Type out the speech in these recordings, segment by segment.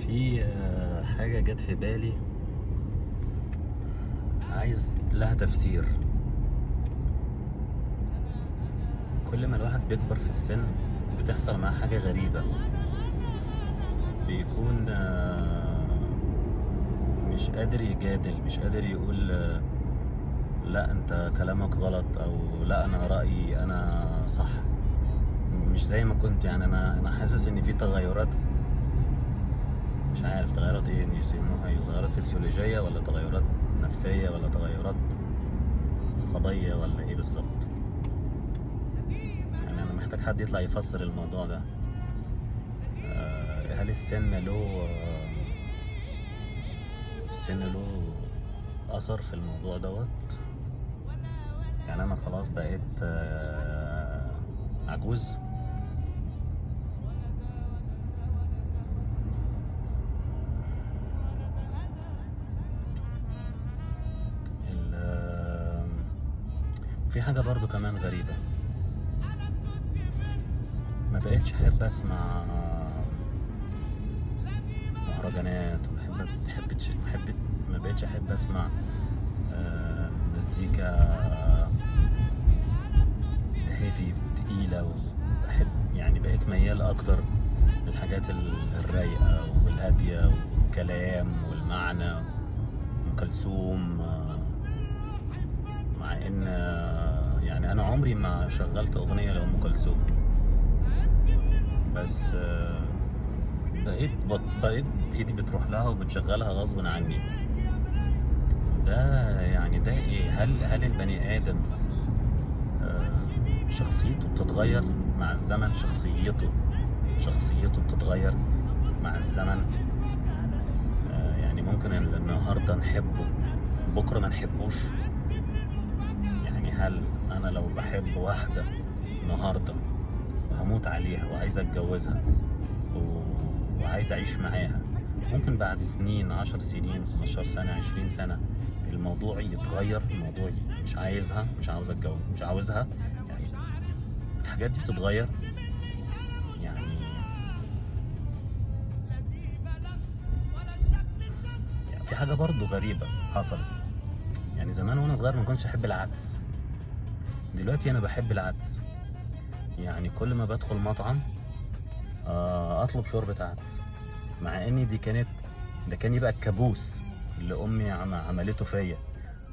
في حاجة جت في بالي عايز لها تفسير. كل ما الواحد بيكبر في السن بتحصل معاه حاجة غريبة، بيكون مش قادر يجادل، مش قادر يقول لا انت كلامك غلط، او لا انا رأيي انا صح، مش زي ما كنت. يعني انا حاسس ان في تغيرات، مش عارف تغيرات ايه يسموها، ايه، تغيرات فسيولوجية ولا تغيرات نفسية ولا تغيرات عصبية ولا ايه بالظبط. يعني انا محتاج حد يطلع يفسر الموضوع ده. هل السن له السن له اثر في الموضوع دوت؟ يعني انا خلاص بقيت عجوز. في حاجة برضو كمان غريبة، ما بقتش احب اسمع مهرجانات، ما بقتش احب اسمع مزيكا هيفي تقيلة، وبحب يعني بقيت ميال اكتر للحاجات الرايقة والهادية والكلام والمعنى، ام كلثوم. مع ان يعني انا عمري ما شغلت اغنية لأم كلثوم، بس بقيت ايدي بتروح لها وبتشغلها غصب عني. ده يعني ده ايه؟ هل البني ادم شخصيته بتتغير مع الزمن؟ شخصيته بتتغير مع الزمن. يعني ممكن النهارده نحبه بكره ما نحبوش. يعني هل انا لو بحب واحدة النهارده وهموت عليها وعايز اتجوزها وعايز اعيش معاها، ممكن بعد سنين، 10 سنين، 15 سنة، 20 سنة، الموضوع يتغير، الموضوع مش عايزها، مش عاوز اتجوز، مش عاوزها. يعني الحاجات دي بتتغير. يعني في حاجة برضو غريبة حصلت. يعني زمان وانا صغير ما كنتش احب العدس، دلوقتي انا بحب العدس. يعني كل ما بدخل مطعم اطلب شوربة عدس، مع ان دي كانت، ده كان يبقى الكابوس اللي امي عملته فيا.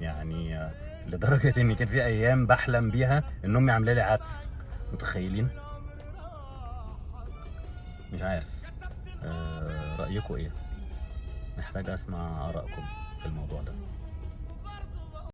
يعني لدرجة ان كان في ايام بحلم بيها ان امي عامله لي عدس، متخيلين؟ مش عارف رأيكم ايه؟ محتاج اسمع آرائكم في الموضوع ده.